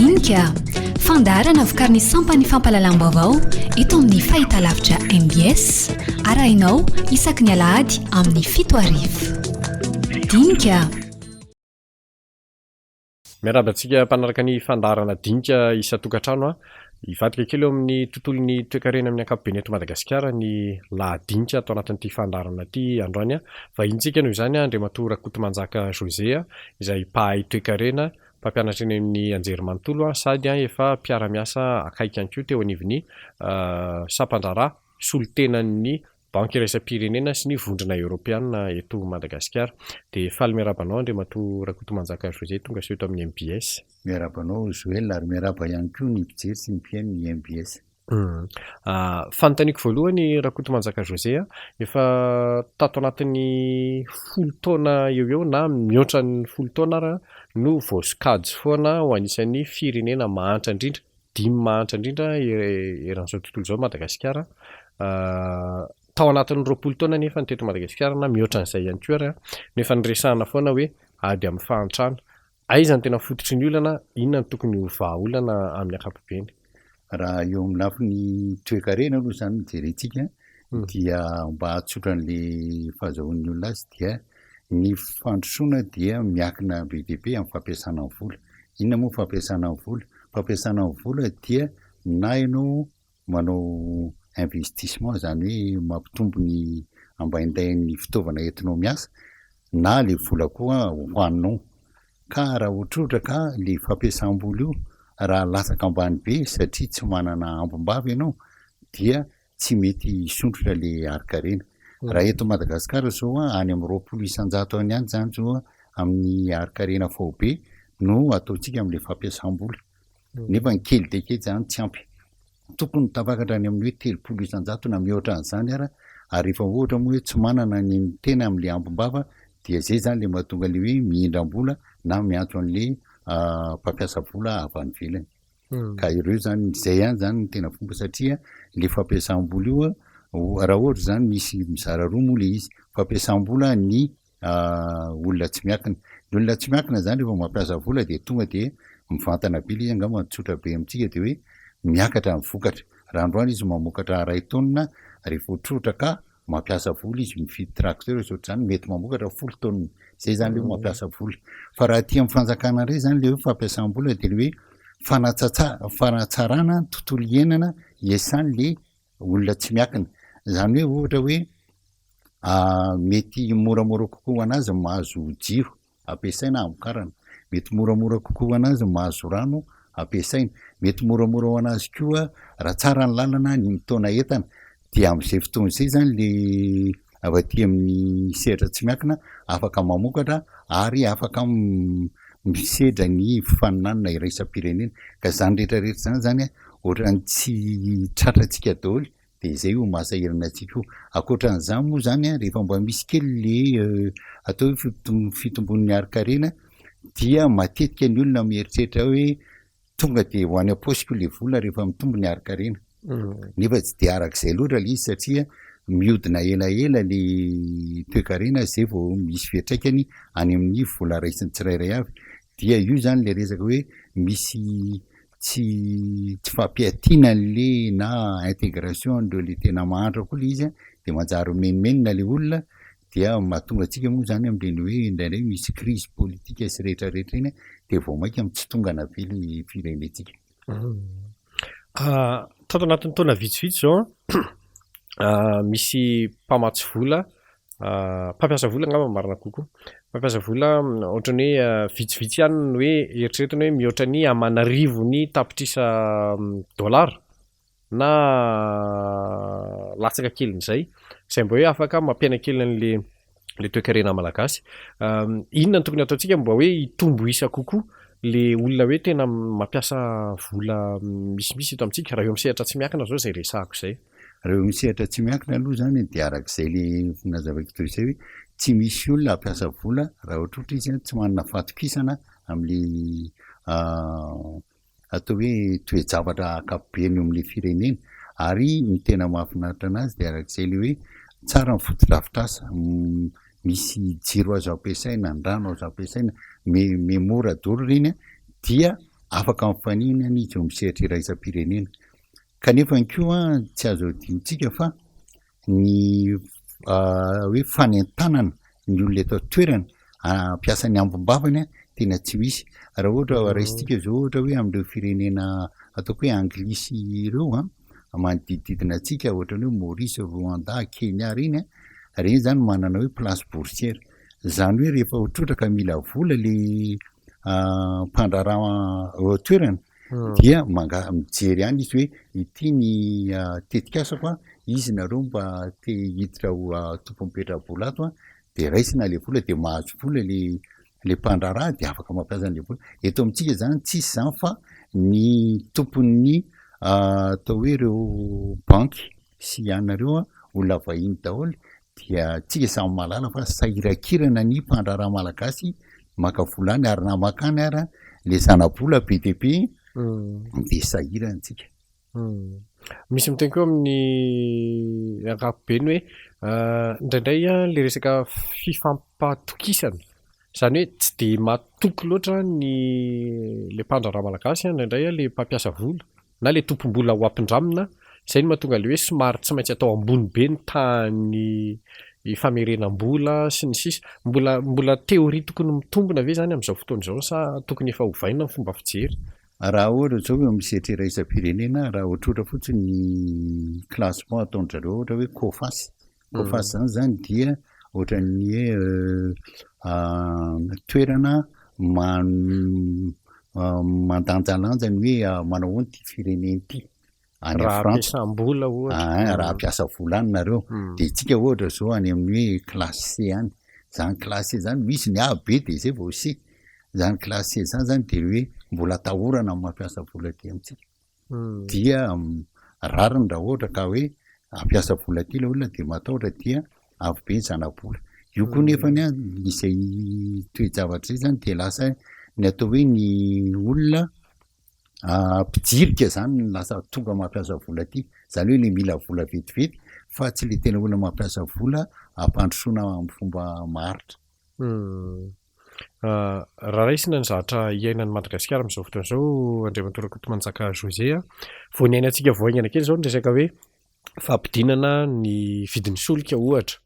Dinika, fandaharana vokarin'ny sampan'ny fampahalalam-baovao eto amin'ny fahitalavitra mbs, arahinao isaky ny alahady amin'ny 7 hariva. Dinika. Miarahaba antsika mpanaraka ny fandaharana Dinika isan-tokantrano. Hivadika kely eo amin'ny tontolon'ny toekarena amin'ny ankapobeny eto Madagasikara ny lahadinika ato anatin'ity fandaharana ity androany. Vahintsika noho izany Andriamatoa Rakotomanjaka José izay mpahay toekarena, mpampianatra eny amin'ny anjerimanontolo sady efa mpiara-miasa akaiky ihany koa teo anivon'ny sampandraharaha solontenan'ny Banky iraisam-pirenena sy ny Vondrona Eoropeana eto Madagasikara. Dia faly miarahaba anao Andriamatoa Rakotomanjaka José tonga soa eto amin'ny mbs. Miarahaba anao Joël ary miarahaba ihany koa ny mpijery sy ny mpihaino ny mbs. Fanontaniako voalohany Rakotomanjaka José a, efa tato anatin'ny 10 taona eo eo na mihoatra ny 10 taona ara no voasokajy foana ho anisan'ny firenena mahantra indrindra, dimy mahantra indrindra eran'izao tontolo izao Madagasikara. Tao anatin'ny 20 taona nefa ny teto Madagasikara na mihoatra an'izay ihany koa ary no efa niresahana foana hoe ady amin'ny fahantrana. Aiza no tena fototry ny olana, inona no tokony ho vahaolana amin'ny ankapobeny? Raha eo amin'ny lafiny toekarena aloha izany no jerentsika dia mba hahatsotra an'ilay fahazahoan'ny olona azy dia ny fandrosoana dia miankina be dia be amin'ny fampiasana ny vola. Inona moa ny fampiasana ny vola? Fampiasana ny vola dia na ianao manao investissement izany hoe mampitombo ny ambaindain'ny fitaovana entinao miasa na ilay vola koa hohaninao. Ka raha ohatra ka ilay fampiasam-bola io raha latsaka ambany be satria tsy manana ambim-bava ianao dia tsy mety hisondrotra le harin-karena. Raha eto Madagasikara zao a, any amin'ny 20% any ihany zany zao a, amin'ny harin-karena faobe no ataontsika amin'le fampiasam-bola. Nefa ny kely dia kely zany tsy ampy. Tokony tafakatra any amin'ny hoe 30% na mihoatra an'izany ara, ary rehefa ohatra moa hoe tsy manana ny tena amin'le ambim-bava dia zay zany le mahatonga le hoe mihindram-bola na miantso an'le mpampiasa vola avy any ivelany. Ka ireo zany, zay ihany zany no tena fomba satria le fampiasam-bola io a, raha ohatra zany misy mizara roa moa le izy, fampiasam-bola ny olona tsy miankina. Ny olona tsy miankina zany rehefa mampiasa vola dia tonga dia mivantana be le izy angamba tsotra be amintsika dia hoe miakatra ny vokatra. Raha androany izy mamokatra iray taonina, rehefa ohatrohatra ka mampiasa vola izy mividy tracteur izy ohatr'izany mety mamokatra 10 tonnes, zay zany le hoe mampiasa vola. Fa raha aty amin'ny fanjakana indray zany le hoe fampiasam-bola dia le hoe fanatsatsa- fanatsarana ny tontolo iainana iasan'le olona tsy miankina. Zany hoe ohatra hoe mety moramora kokoa ho an'azy ny mahazo jiro ampiasaina hamokarana. Mety moramora kokoa ho an'azy ny mahazo rano ampiasaina. Mety moramora ho an'azy koa raha tsara ny lalana ny mitaona entana. Dia amin'izay fotoana izay izany le avy aty amin'ny sehatra tsy miankina afaka mamokatra ary afaka misedra ny fifaninanana iraisam-pirenena. Ka izany rehetra rehetra izany izany ohatran'ny tsy tratrantsika daholo Dia izay io mahasahirana antsika io. Ankoatra an'izany moa izany an, rehefa mba misy kely le atao hoe fitombon'ny harin-karena dia matetika ny olona mieritreritra hoe tonga dia ho any am-paosiko ilay vola rehefa mitombo ny harin-karena. Nefa tsy dia arak'izay loatra ilay izy satria mihodina elaela ilay toekarena izay vao misy fiantraikany any amin'ny vola raisin'ny tsirairay avy. Dia io izany ilay resaka hoe misy tsy tsy fampiatiana an'le na intégration an'ireo le tena mahantra koa le izy de manjary mimenomenona le olona dia mahatonga antsika moa zany amin'ireny hoe indraindray misy crise politique sy rehetra rehetra iny de vao mainka mitsitongana be le firenentsika. Tato anatin'ny taona vitsivitsy izao an, misy mpamatsy vola Mpampiasa vola angamba marina kokoa. Mpampiasa vola ohatran'ny hoe vitsivitsy ihany ny hoe eritreretina hoe mihoatra ny aman'arivony tapitrisa dolara na latsaka kelin'izay, izay mba hoe afaka mampiaina kely an'le le toekarena malagasy. Inona no tokony hataontsika mba hoe hitombo isa kokoa le olona hoe tena mampiasa vola misimisy eto amintsika raha eo amin'ny sehatra tsy miankina izao izay resahako izay? Raha eo amin'ny sehatra tsy miankina aloha izany dia arak'izay le nazavaiko teo izay hoe tsy misy olona hampiasa vola raha ohatra ohatra izy tsy manana fahatokisana amin'le atao hoe toe-javatra ankapobeny eo amin'le firenena. Ary ny tena mahafinaritra anazy dia arak'izay le hoe tsara ny fotodrafitrasa, misy jiro azo ampiasaina, ny rano azo ampiasaina, me- mora daholo ireny dia. Afaka mifaninana izy eo amin'ny sehatra iraisam-pirenena. Kanefa ihany koa tsy azo adinontsika fa ny hoe fanentanana ny olona eto an-toerana hampiasa ny ambim-bavany tena tsy misy. Raha ohatra raisintsika izao ohatra hoe amin'ireo firenena ataoko hoe anglisy ireo an, manodidididina antsika ohatran'ny hoe Maurice, Rwanda, Kenya ireny an, ireny izany manana hoe place boursière. Izany hoe rehefa ho trotraka mila vola le mpandraharaha eo an-toerana dia manga- mijery ihany izy hoe ity ny tetikasako an, izy nareo mba te hiditra ho tompon'ny petra-bola ato an, de raisina le vola de mahazo vola le le mpandraharaha de afaka mampiasa an'le vola. Eto amintsika zany tsisy zany fa ny tompon'ny atao hoe ireo banky sy anareo an, olona vahiny daholo dia tsika samy mahalala fa sahirakirana ny mpandraharaha malagasy maka vola any ary na maka any ara le zana-bola be dia be dia sahirana tsika. Misy miteny koa amin'ny ankapobeny hoe indraindray le resaka fifampatokisana, izany hoe tsy dia matoky loatra ny le mpandraharaha malagasy indraindray le mpampiasa vola na le tompom-bola ho ampindramina, izay no mahatonga le hoe somary tsy maintsy atao ambony be ny tahan'ny famerenam-bola sy ny sisa. Mbola mbola théorie tokony mitombina ve izany amin'izao fotoana izao sa tokony efa ovaina ny fomba fijery? Raha ohatra izao eo amin'ny sehatra iraisam-pirenena, raha ohatrohatra fotsiny ny classement ataon-dry zareo ohatra hoe Coface, Coface zany zany dia ohatran'ny hoe toerana mandanjalanja ny hoe manao ahoana ity firenena ity. Any Raha Frantsa. ampiasam-bola ohatra. Ah, raha hampiasa vola any nareo. Dia tsika ohatra zao any amin'ny hoe classe C any. Zany classe C zany misy ny A, B dia zay vao C. Zany classe C zany zany dia hoe mbola atahorana ny mampiasa vola aty amintsika. Dia rariny raha ohatra ka hoe hampiasa vola aty ilay olona dia matahotra dia avo be ny zana-bola. Io koa nefany an, izay toe-javatra izay zany dia lasa ny atao hoe ny olona Mpijirika zany no lasa tonga mampiasa vola aty, zany hoe le mila vola vetivety fa tsy le tena olona mampiasa vola hampandrosoana amin'ny fomba maharitra. Raha raisina ny zavatra iainan'i Madagasikara amin'izao fotoana izao, Andriamatoa Rakotomanjaka José a, vao niainantsika vao haingana kely izao ny resaka hoe fampidinana ny vidin'ny solika ohatra,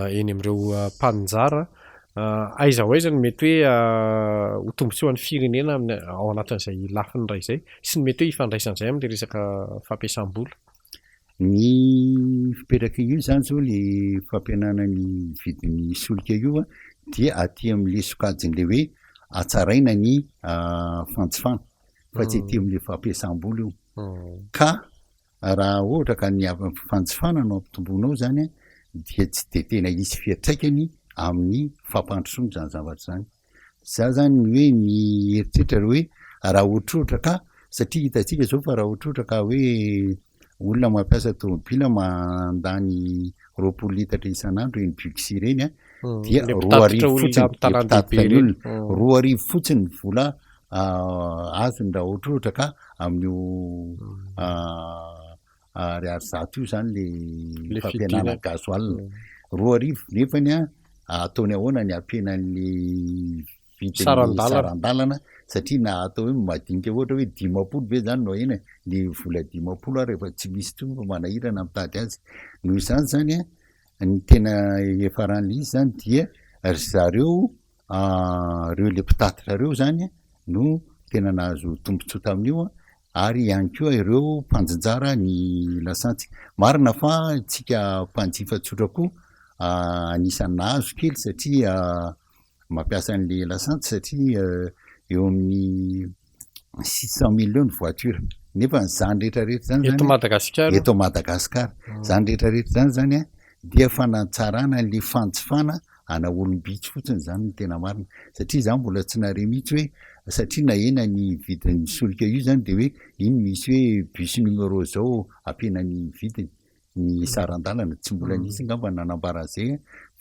eny amin'ireo mpaninjara. Aiza ho aiza no mety hoe ho tombontsoan'ny firenena amin'ny ao anatin'izay lafiny iray izay sy ny mety hoe ifandraisan'izay amin'ilay resaka fampiasam-bola? Ny fipetraka io izany izao le fampihenana ny vidin'ny solika io dia aty amin'le sokajin'le hoe hatsaraina ny fanjifana fa tsy aty amin'le fampiasam-bola io. Ka Raha ohatra ka ny fanjifana no ampitomboinao izany dia tsy dia tena hisy fiantraikany amin'ny fampandrosoana izany zavatra izany. Za zany ny hoe ny eritreritra hoe raha ohatrohatra ka satria hitantsika izao fa raha ohatrohatra ka hoe olona mampiasa tomobila mandany 20 litatra isan'andro eny Buxy ireny a dia 2000 fotsiny mpitatitra ny olona 2000 fotsiny ny vola azony raha ohatrohatra ka amin'io ariary 100 io zany le fampihenana gasoil 2000 nefany a ataony ahoana ny hampihenan'ny vidin'ny saran-dalana satria na atao hoe madinika ohatra hoe 50 ve zany no ahena ny vola 50 ary efa tsy misy intsony fa manahirana mitady azy. Noho izany zany a ny tena hiafaran'ilay izy zany dia ry zareo Ireo le mpitatitra ireo zany no tena nahazo tombontsoa tamin'io ary ihany koa ireo mpanjinjara ny lasantsy. Marina fa tsika mpanjifa tsotra koa anisan'ny nahazo kely satria mampiasa an'le lasantsy satria eo amin'ny 600 000 eo ny voiture nefa zany rehetrarehetra zany eto Madagasikara eto Madagasikara zany rehetrarehetra zany zany a dia fanatsarana an'le fanjifana ana olom-bitsy fotsiny zany no tena marina satria za mbola tsy nare mihitsy hoe satria nahena ny vidin'ny solika io zany de hoe iny misy hoe bus numéro zao ampihena ny vidiny ny saran-dalana tsy mbola nisy angamba nanambara an'izay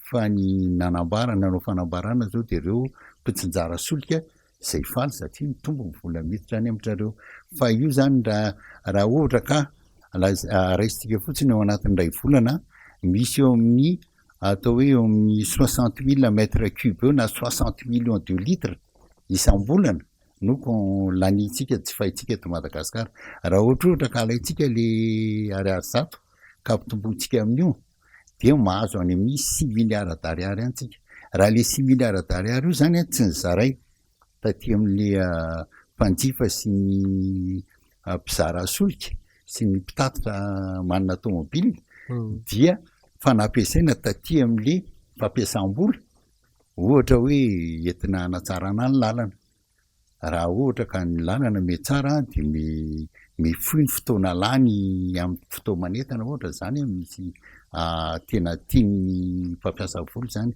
fa ny nanambara nanao fanambarana zao de reo mpitsinjara solika zay faly satria mitombo ny vola miditra any amin-drareo fa io zany raha raha ohatra ka raisintsika fotsiny ao anatin'ny iray volana misy eo amin'ny atao hoe eo amin'ny 60 000 mètre cube eo na 60 millions de litres isam-bolana. no laniantsika jifaintsika eto Madagasikara. Raha ohatra ohatra ka alaintsika le ariary 100 ka ampitombointsika amin'io dia mahazo any amin'ny six milliards d'ariary any tsika. Raha le 6 milliards d'ariary io zany a tsy nizaray taty amin'le mpanjifa sy ny mpizara solika sy ny mpitatitra manana tomobile dia fa nampiasaina taty amin'le fampiasam-bola, ohatra hoe entina hanatsarana ny lalana. Raha ohatra ka ny lalana mihatsara dia mifohy ny fotoana lany amin'ny fotoa-manentana ohatra zany a, misy tena tian'ny mpampiasa vola zany.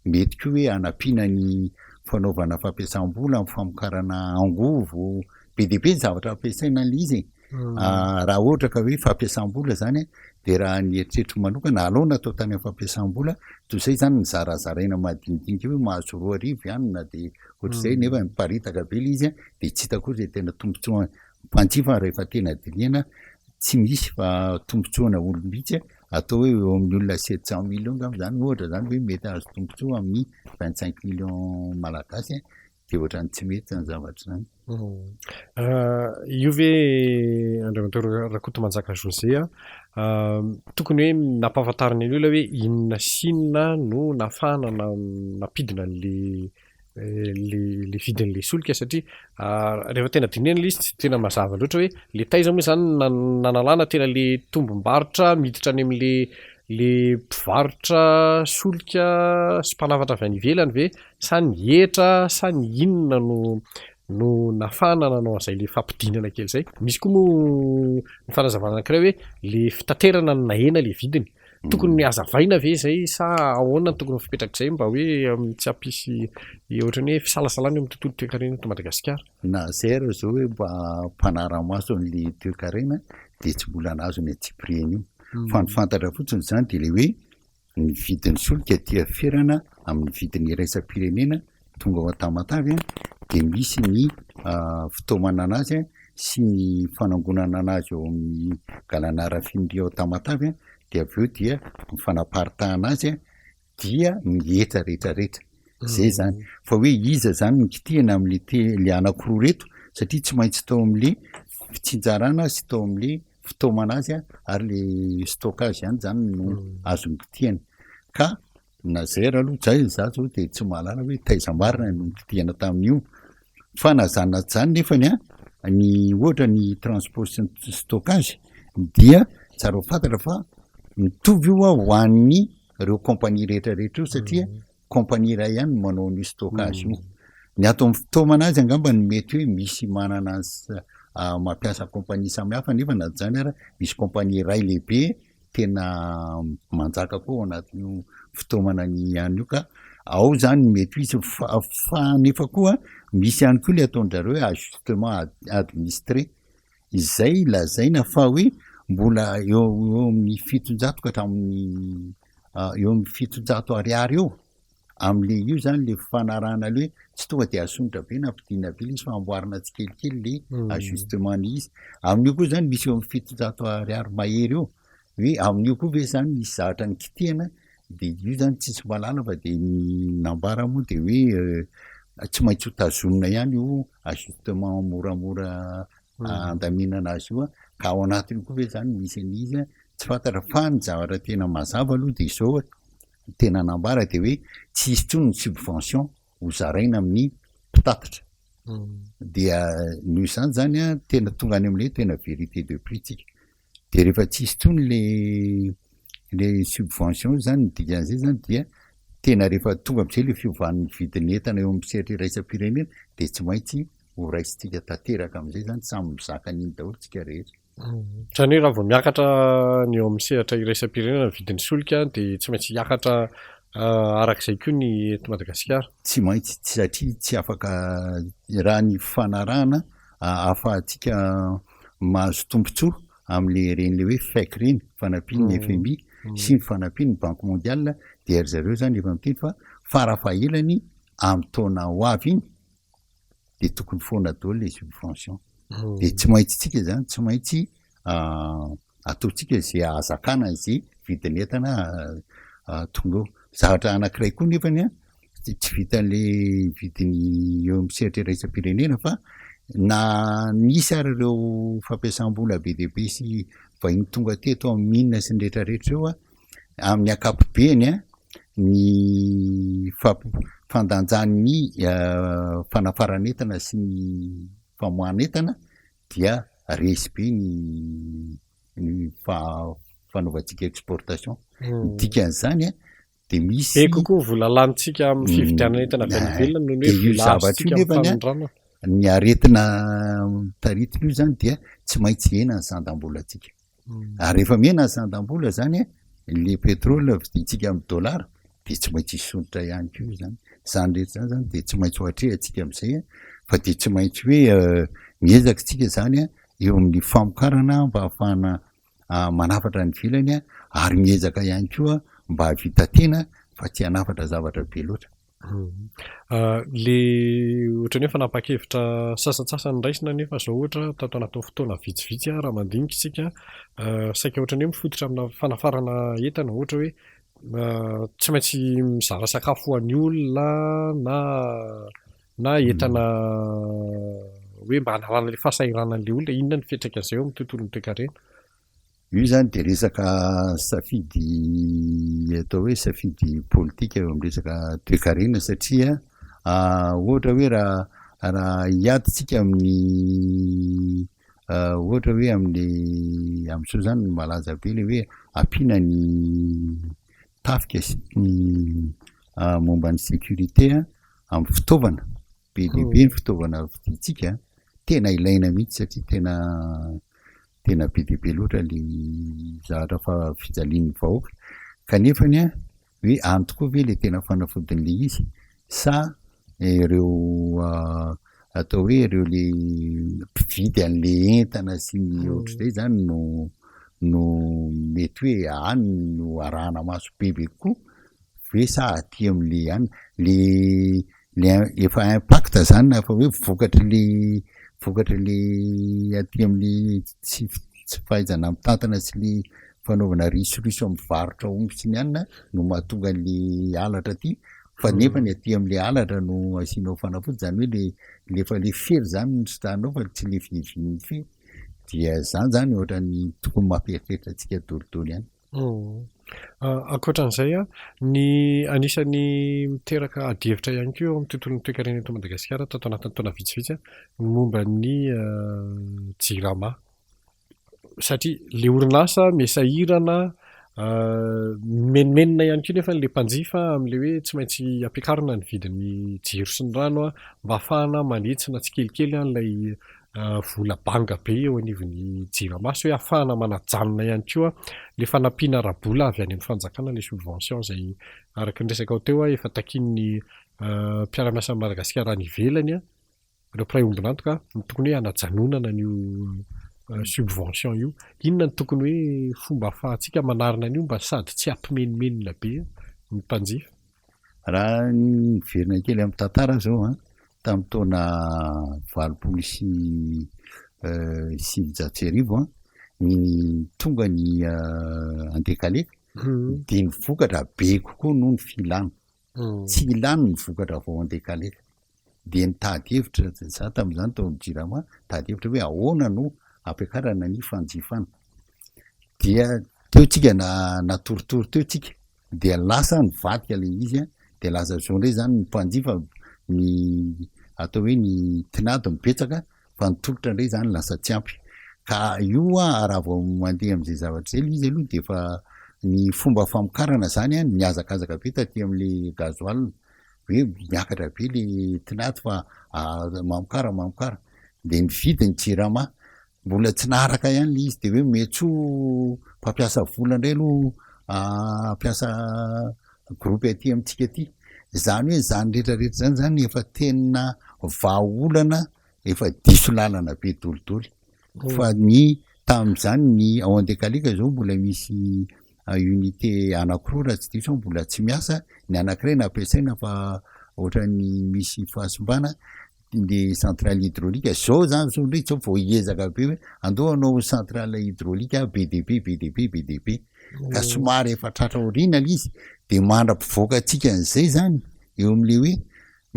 Mety koa hoe hanampiana ny fanaovana fampiasam-bola amin'ny famokarana angovo, be dia be ny zavatra ampiasaina an'le izy e. Raha ohatra ka hoe fampiasam-bola zany a, de raha ny eritreritro manokana aleo natao tany amin'ny fampiasam-bola toy izay zany nizarazaraina madinidinika hoe mahazo 2000 ihany na de ohatr'izay, nefa miparitaka be le izy a, de tsy hita koa zay tena tombontsoa mpanjifa. Rehefa tena dinihana tsy misy fa tombontsoana olom-bitsy, atao hoe eo amin'ny olona 700 millions angamba zany ohatra zany hoe mety hahazo tombontsoa amin'ny 25 millions malagasy, de ohatrany tsy mety zany zavatra zany. Io ve, Andriamatoa Rakotomanjaka José a, tokony hoe nampahafantarina ny olona hoe inona sy inona no nahafahana na nampidina an'le le vidin'le solika? Satria rehefa tena dinihana ilay izy tsy tena mazava loatra hoe le taiza moa zany nanalana tena le tombom-barotra miditra any amin'le le mpivarotra solika sy mpanafatra avy any ivelany ve, sa ny hetra, sa ny inona no nahafahana nanao an'izay le fampidinana kely zay? Misy koa moa ny fanazavana anankiray hoe le fitaterana no nahena le vidiny. Tokony hazavaina ve zay sa ahoana no tokony fipetrak'izay mba hoe tsy hampisy ohatran'ny hoe fisalasalana eo amin'ny tontolo toekarena eto Madagasikara? Na zay ary zao hoe mba mpanara-maso an'le toekarena de tsy mbola nahazo ny antsipiriany io, fa ny fantatra fotsiny zany de le hoe ny vidin'ny solika dia ferana amin'ny vidiny iraisam-pirenena tonga ao Tamatave a, de misy ny fitaomana anazy a sy ny fanangonana anazy eo amin'ny galana raffinerie ao Tamatave a, de avy eo dia ny fanaparitahana azy a dia ny hetra rehetrarehetra zay zany. Fa hoe iza zany ny kitihana amin'le te le anankiroa reto, satria tsy maintsy tao amin'le fitsinjarana sy tao amin'le fitaomana azy a ary le stockage ihany zany no azony kitihana, ka na zay raha aloha zay za zao de tsy mahalala hoe taiza marina no nikitihana tamin'io. Fa na zany na tsy zany nefany a, ny ohatra ny transport sy ny stockage dia tsara ho fantatra fa mitovy io a ho an'ny reo compagnie rehetrarehetra io, satria compagnie iray ihany no manao an'io stockage io. Ny ato amin'ny fitaomana azy angamba ny mety hoe misy manana mampiasa compagnie samihafa, nefa na zany ara misy compagnie iray lehibe tena manjaka koa ao anatin'io fitaomana ny ihany io, ka ao zany mety ho izy. Fa nefa koa misy ihany koa le ataon-drareo hoe ajustement administré izay lazaina fa hoe mbola eo amin'ny 700 ka hatramin'ny eo amin'ny 700 ariary eo am'le io zany le fanarahana le hoe tsy tonga de asondrotra be na ampidina be le izy fa amboarina tsikelikely le ajustement ny izy. Amin'io koa zany misy eo amin'ny 700 ariary mahery eo, hoe amin'io koa ve zany misy zavatra nikitihana, de io zany tsisy mahalala. Fa de ny nambara moa de hoe tsy maintsy ho tazomina ihany io ajustement moramora andaminana azy io a, ka ao anatiny koa ve zany misy an'izy a, tsy fantatra. Fa ny zavatra tena mazava aloha de izao tena nambara de hoe tsy hisy intsony ny subvention ho zaraina amin'ny mpitatitra, dia noho izany zany a tena tonga any am'le tena vérité de prix tsika. De rehefa tsy hisy intsony le subvention zany, ny dikan'izay zany dia tena rehefa tonga am'izay le fiovan'ny vidin'ny entana eo amin'ny sehatra iraisam-pirenena de tsy maintsy ho raisintsika tanteraka am'izay zany, samy mizaka an'iny daholo tsika rehetra. Zany hoe raha vao miakatra ny eo amin'ny sehatra iraisam-pirenena ny vidin'ny solika de tsy maintsy hiakatra arak'izay koa ny eto Madagasikara? Tsy maintsy, satria tsy afaka raha ny fanarahana ahafahantsika mahazo tombontsoa am'le reny le hoe FEC reny, fanampian'ny FMI sy ny fanampian'ny Banque mondiale, de ry zareo zany efa miteny fa farafahelany amin'ny taona ho avy iny de tokony foana daholo le subvention. De tsy maintsy tsika zany tsy maintsy ataontsika zay ahazakana zay vidin'entana tonga eo. Zavatra anankiray koa nefany a tsy vitan'le vidiny eo amin'ny sehatra iraisam-pirenena fa na nisy ary ireo fampiasam-bola be dia be sy vahiny tonga teto amin'ny mine sy ny rehetrarehetra ireo a, amin'ny ankapobeny a, ny fandanjan'ny fanafaran'entana sy ny famoahan'entana dia resy be ny ny fanaovantsika exportation. Ny dikan'izany a, dia misy. Be kokoa ny vola lanintsika amin'ny fividianana entana avy any ivelany noho ny hoe vola azontsika amin'ny fanondranana. Ny aretina taritina io zany dia tsy maintsy hihena ny sandam-bolantsika. Ary rehefa mihena ny sandam-bola zany a, le pétrole vidintsika amin'ny dollar dia tsy maintsy hisondrotra ihany koa io zany. Izany rehetra izany zany dia tsy maintsy ho atrehantsika amin'izay a, fa dia tsy maintsy hoe miezaka isika zany a eo amin'ny famokarana mba hahafahana manafatra any ivelany ary miezaka ihany koa mba hahavita tena fa tsy hanafatra zavatra be loatra. Le ohatran'ny hoe fanapahan-kevitra sasantsasany raisina nefa izao ohatra tato anatin'ny fotoana vitsivitsy raha mandinika isika saika ohatran'ny hoe mifototra amina fanafarana entana ohatra hoe tsy maintsy mizara sakafo ho an'ny olona na na entana hoe mba hanalana ilay fahasahiranan'ilay olona, inona ny fiantraikan'izay eo amin'ny tontolon'ny toekarena? Io izany dia resaka safidy atao hoe safidy politika eo amin'ny resaka toekarena satria ohatra hoe raha raha hiady tsika amin'ny ohatra hoe amin'ny amin'izao izany malaza be ilay hoe ampiana ny tafika sy ny momba ny sécurité amin'ny fitaovana, be dia be ny fitaovana vidintsika, tena ilaina mihitsy satria tena tena be dia be loatra le zavatra fa fijalian'ny vahoaka, kanefany an hoe any tokoa ve le tena fanafodin'le izy sa ireo atao hoe ireo le mpividy an'le entana sy ny ohatr'izay zany no no mety hoe any no arahana maso bebe kokoa ve sa aty am'le any le le efa impact zany na efa hoe vokatry le vokatry le aty am'le tsy tsy fahaizana mitantana sy le fanaovana risoriso amin'ny varotra omby sy ny anona no mahatonga an'le halatra aty fa nefa ny aty am'le halatra no asianao fanafody, zany hoe le le efa le fery zany no sitranao fa tsy le fihevian'ny fery, dia zany zany ohatran'ny tokony mampieritreritra antsika dolidoly ihany. Ankoatran'izay, ny anisan'ny miteraka adihevitra ihany koa eo amin'ny tontolon'ny toekarena eto Madagasikara tato anatin'ny taona vitsivitsy ny momba ny Jirama. Satria ilay orinasa miha-sahirana, mimenomenona ihany koa nefa ilay mpanjifa amin'ilay hoe tsy maintsy ampiakarina ny vidin'ny jiro sy ny rano mba hahafahana manentsina tsikelikely an'ilay vola banga be eo anivon'ny Jirama sy hoe ahafahana manajanona ihany koa ilay fanampiana ara-bola avy any amin'ny fanjakana, ilay subvention izay araka ny resaka teo efa takian'ny mpiara-miasa amin'i Madagasikara any ivelany, ireo mpiray ombon'antoka ny tokony hoe hanajanonana an'io subvention io. Inona no tokony hoe fomba ahafahantsika manarina an'io mba sady tsy hampimenomenona be ny mpanjifa? Raha ny miverina kely amin'ny tantara zao an, tamin'ny taona 1980 an, ny tonga ny Andekaleka dia ny vokatra be kokoa noho ny filana. Tsy lany ny vokatra avy ao Andekaleka. Dia nitady hevitra, za tamin'izany tao amin'ny Jirama, nitady hevitra hoe ahoana no hampiakarana ny fanjifana. Dia teo tsika natoritory teo tsika, dia lasa nivadika ilay izy an, dia lasa zao indray zany ny mpanjifa ny atao hoe ny tinady no betsaka fa ny tolotra indray zany lasa tsy ampy. Ka io an raha vao mandeha amin'izay zavatra izay ilay izy aloha dia efa ny fomba famokarana zany an nihazakazaka be taty amin'ilay gasoil hoe miakatra be ilay tinady fa mamokara mamokara dia nividy ny jirama. Mbola tsy naharaka ihany le izy de hoe miantsoa mpampiasa vola indray aloha hampiasa groupe aty amintsika aty. Zany hoe zany rehetra rehetra zany zany efa tena vahaolana efa diso lalana be dolidoly. Fa ny tamin'izany ny ao Andekaleka zao mbola misy unité anankiroa raha tsy diso aho mbola tsy miasa, ny anankiray nampiasaina fa ohatran'ny misy fahasimbana le centrale hydraulique, zao zany zao ndray zao vao hiezaka be hoe andao hanao centrale hydraulique be dia be be dia be be dia be, ka somary efa tratra aoriana le izy de mandra-pivoaka antsika an'izay zany. Eo amin'ilay hoe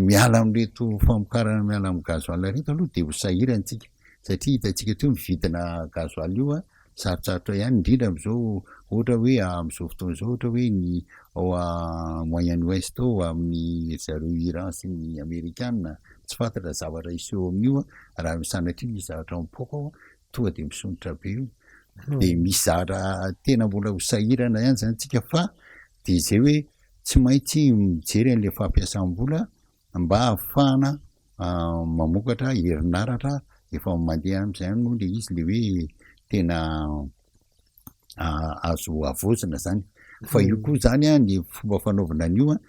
miala amin'ireto famokarana miala amin'ny gasoil ireto aloha dia ho sahirana isika satria hitantsika teo ny vidina gasoil io a, sarotsarotra ihany indrindra amin'izao ohatra hoe amin'izao fotoana izao ohatra hoe ny ao Moyen Ouest ao amin'ny ry zareo Iran sy ny Amerikana tsy fantatra zavatra hiseho amin'io a, raha sanatria misy zavatra mipoaka ao tonga dia misondrotra be io. Dia misy zavatra tena mbola ho sahirana ihany zany tsika fa dia izay hoe tsy maintsy mijery an'ilay fampiasam-bola mba hahafahana mamokatra herinaratra efa mandeha amin'izay ihany moa ilay izy ilay hoe tena azo havaozina zany. Fa io koa zany an, ny fomba fanaovana an'io an,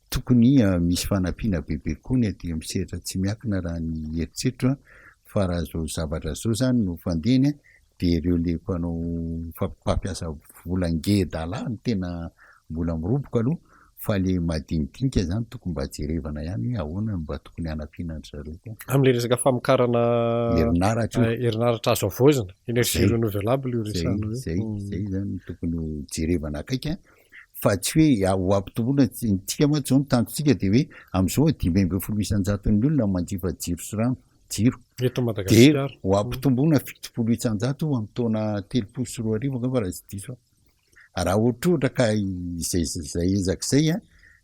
tokony misy fanampiana bebe kokoa ny aty amin'ny sehatra tsy miankina raha ny eritreritro an, fa raha izao zavatra izao zany no fandehany an, dia ireo le mpanao mpampiasa vola ngedala no tena mbola miroboka aloha fa le madinidinika zany tokony mba jerevana ihany hoe ahoana no mba tokony hanampiana an-dry zareo koa. Amin'ilay resaka famokarana herinaratra io. Herinaratra azo havaozina, énergie renouvelable io resahana io. Zay, zay zany no tokony ho jerevana akaiky an, fa tsy hoe ho ampitomboina, tsika mantsy zao ny tanjontsika dia hoe amin'izao 15% olona manjifa jiro sy rano. jiro. Eto Madagasikara. Dia ho ampitomboina 70% amin'ny taona 2030 angamba raha tsy diso aho. Raha ohatra ka izay izay ezaka izay an,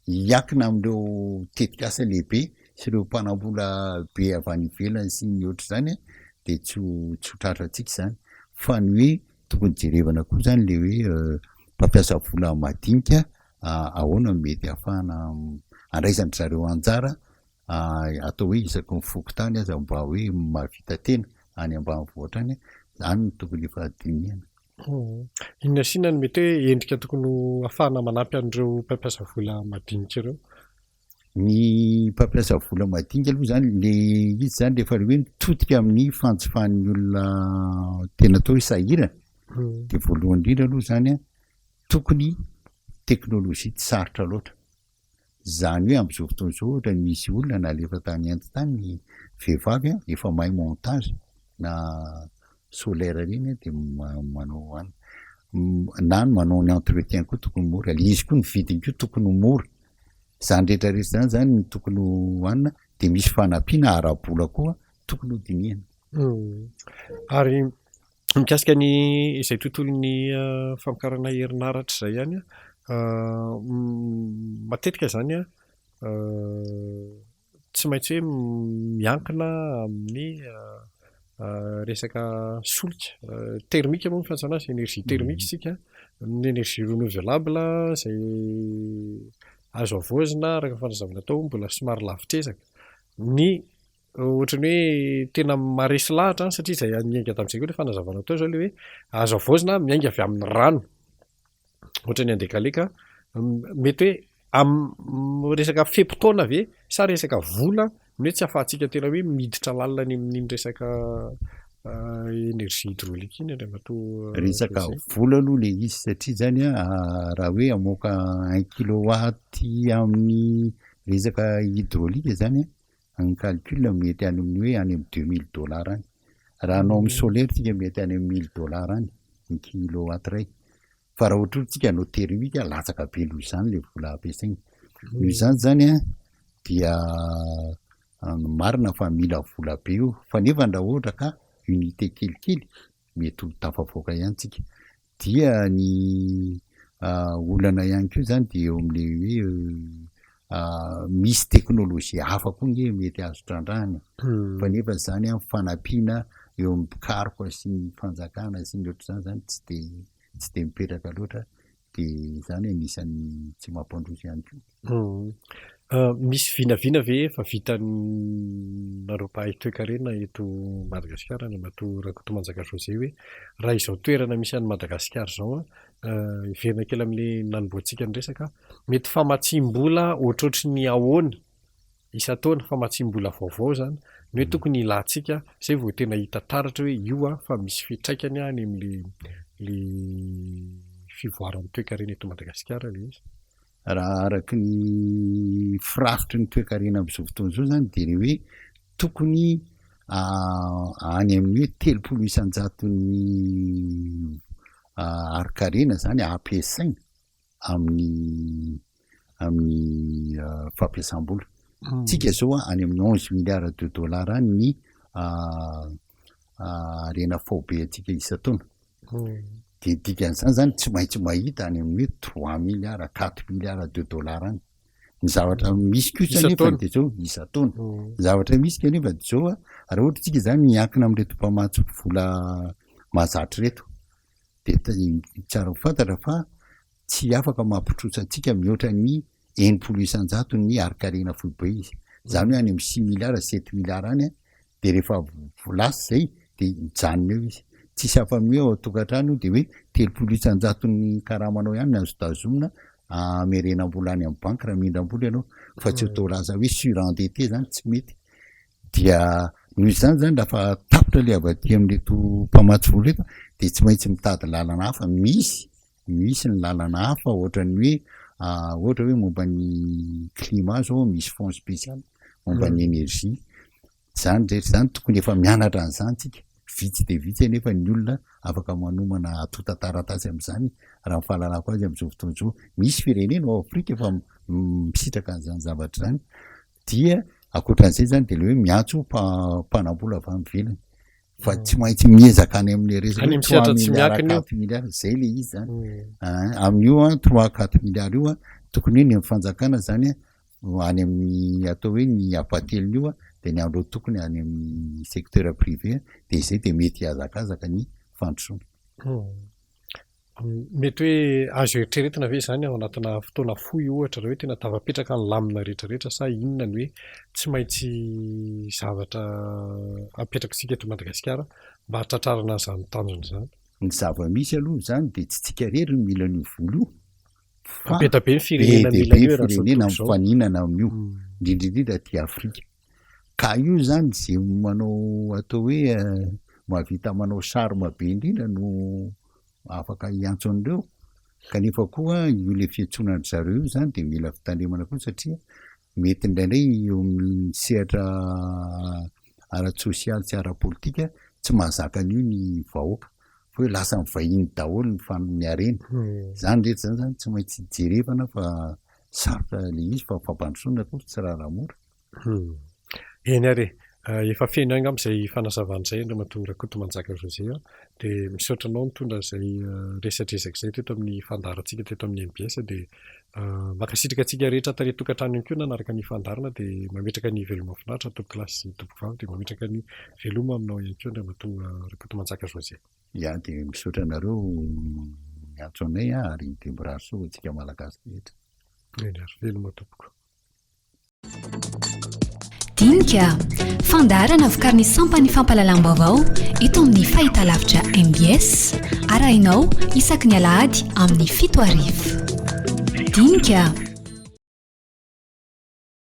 hiankina amin'ireo tetikasa lehibe sy ireo mpanambola be avy any ivelany sy ny ohatr'izany an, dia tsy ho tsy ho tratrantsika izany. Fa ny hoe tokony jerevana koa izany ilay hoe mpampiasa vola madinika, ahoana no mety ahafahana andraisan-dry zareo anjara atao hoe isaky ny fokontany aza mba hoe mahavita tena any ambanivohitra any, any no tokony efa dinihana. Inona sy inona no mety hoe endrika tokony ho ahafahana manampy an'ireo mpampiasa vola madinika ireo? Ny mpampiasa vola madinika aloha izany, le izy izany rehefa le hoe mitodika amin'ny fanjifan'ny olona tena atao hoe sahirana, dia voalohany indrindra aloha izany an, tokony teknolojia tsy sarotra loatra. Izany hoe amin'izao fotoana izao ohatra misy olona nalefa tany Inde tany ny vehivavy efa mahay montage na solaire ireny dia manao any na ny manao ny entretien koa tokony mora, ilay izy koa ny vidiny koa tokony ho mora, izany rehetra rehetra izany zany no tokony ho hanina dia misy fanampiana ara-bola koa tokony ho dinihana. Ary Mikasika ny izay tontolon'ny famokarana herinaratra izay ihany an, matetika izany an, tsy maintsy hoe miankina amin'ny resaka solika, thermique moa ny fiantsoana azy, énergie thermique isika, ny énergie renouvelable izay azo havaozina araka ny fanazavana tao mbola somary lavitr'ezaka. Ny Ohatran'ny hoe tena maharesy lahatra satria izay niainga tamin'izay koa ilay fanazavana teo izao ilay hoe azo havaozina miainga avy amin'ny rano. Ohatran'ny Andekaleka, mety hoe amin'ny resaka fe-potoana ve sa resaka vola no hoe tsy ahafahantsika tena hoe miditra lalina any amin'iny resaka énergie hydraulique iny Andriamatoa Resaka vola aloha ilay izy satria izany raha hoe hamoaka un kilowatt amin'ny resaka hydraulique izany Ny calcul mety any amin'ny hoe any amin'ny 2000 dollars any. Raha hanao amin'ny solaire tsika mety any amin'ny 1000 dollars any ny kilowatt iray. Fa raha ohatra hoe tsika hanao thermique latsaka be noho izany ilay vola ampiasaina. Noho izany zany an dia marina fa mila vola be io fa nefa raha ohatra ka unité kelikely mety ho tafavoaka ihany tsika. Dia ny olana ihany koa izany dia eo amin'ilay hoe misy teknolojia hafa koa nge mety azo trandrahana e. Fa nefa izany an fanampiana eo amin'ny mpikaroka sy ny fanjakana sy ny ohatr'izany izany tsy dia tsy dia mipetraka loatra dia izany anisan'ny tsy mampandroso ihany koa. Misy vinavina ve efa vitanareo mpahay toekarena eto Madagasikara, Andriamatoa Rakotomanjaka José hoe raha izao toerana misy an'i Madagasikara izao, hiverina kely amin'ilay nanombohantsika ny resaka, mety famatsiam-bola ohatrohatry ny ahoana isan-taona, famatsiam-bola vaovao izany no hoe tokony hilantsika izay vao tena hita taratra hoe io fa misy fiantraikany any amin'ilay fivoaran'ny toekarena eto Madagasikara ilay izy. Raha araka ny firafitry ny toekarena amin'izao fotoana izao izany dia ilay hoe tokony any amin'ny hoe 30 isan-jaton'ny harin-karena izany ampiasaina amin'ny. amin'ny fampiasam-bola. Tsika zao a any amin'ny 11 milliards de dollars any ny harena faobe antsika isan-taona. De dikan'izany zany tsy maintsy mahita any amin'ny hoe 3 milliards, 4 milliards de dollars any. Ny zavatra misy kosa nefa de zao isan-taona, ny zavatra misy kanefa de zao a, raha ohatra tsika zany miankina am'reto mpamatsy vola mahazatra reto, de tsara ho fantatra fa tsy afaka mampitrosa antsika mihoatra ny 60% ny harin-karena foibe izy. Zany hoe any amy 6 milliards, 7 milliards any a, de rehefa lasa zay de mijanona eo izy, tsisy afa-mi hoe ao an-tokantrano io, de hoe 30% ny karamanao ihany ny azo tazomina amerenam-bola any amy banky raha mindram-bola ianao, fa tsy atao laza hoe surendetté zany, tsy mety. Dia noho izany zany, lafa tapitra le avy aty am'reto mpamatsy vola reto, de tsy maintsy mitady lalana hafa. Misy ny lalana hafa, ohatrany hoe ohatra hoe momba ny climat zao, misy fonds spécial momba ny énergie zany rehetra zany, tokony efa mianatra an'izany tsika. Vitsy de vitsy anefa ny olona afaka manomana antontan-taratasy am'izany, raha ny fahalalako azy am'izao fotoana zao. Misy firenena ao Afrika efa misitraka an'izany zavatra zany. Dia ankoatran'izay zany, de le hoe miantso mpanambola avy any ivelany, fa tsy maintsy miezaka any amin'le resaka Any hoe amin'ny sehatra trois tsy milliards, miankina io. 4 milliards zay le izy zany. Amin'io a 3, 4 milliards io a, tokony hoe ny amin'ny fanjakana zany a any amin'ny atao hoe ny ampahatelony io a, de ny andreo tokony any amin'ny secteur privé, de zay de mety hihazakazaka ny fandrosoana. Mety hoe azo eritreretina ve zany ao anatina fotoana fohy, ohatra raha hoe tena tafapetraka ny lamina rehetrarehetra, sa inona ny hoe tsy maintsy zavatra apetraka eto Madagasikara mba hahatratrarana an'izany tanjona izany? Ny zava-misy aloha zany, de tsy tsika rery no mila an'io vola io, fa Be dia be ny firenena be mila dia be an'io raha izao firenena tontolo izao. mifaninana amin'io, indrindrindrindra aty Afrika. Ka io zany, zay manao atao hoe mahavita manao charme be indrindra no afaka hiantso an'ireo. Kanefa koa io le fiantsoana an-dry zareo io zany, de mila fitandremana koa, satria mety indraindray eo amin'ny sehatra ara-tsosialy sy ara-politika tsy mahazaka an'io ny vahoaka, fa hoe lasa mivahiny daholo ny ny harena zany rehetra zany. Zany tsy maintsy jerevana, fa sarotra le izy, fa fampandrosoana koa tsy raharaha mora. Eny ary e, efa feno angamba izay fanazavana izay, Andriamatoa Rakotomanjaka José a. Dia misaotra anao nitondra izay resadresaka izay teto amin'ny fandaharantsika teto amin'ny MBS, dia mankasitraka antsika rehetra tany an-tokantrano ihany koa nanaraka ny fandaharana, dia mametraka ny veloma finaritra tompoko lahy sy tompoko vavy, dia mametraka ny veloma aminao ihany koa, Andriamatoa Rakotomanjaka José. Ya, de misaotra anareo miantso anay a, ary de mirary soa antsika Malagasy rehetra. Eny ary, veloma tompoko. Dinika, fandaharana vokarin'ny sampan'ny fampahalalam-baovao eto amin'ny fahitalavitra MBS, arahinao isaky ny alahady amin'ny 7 hariva. Dinika.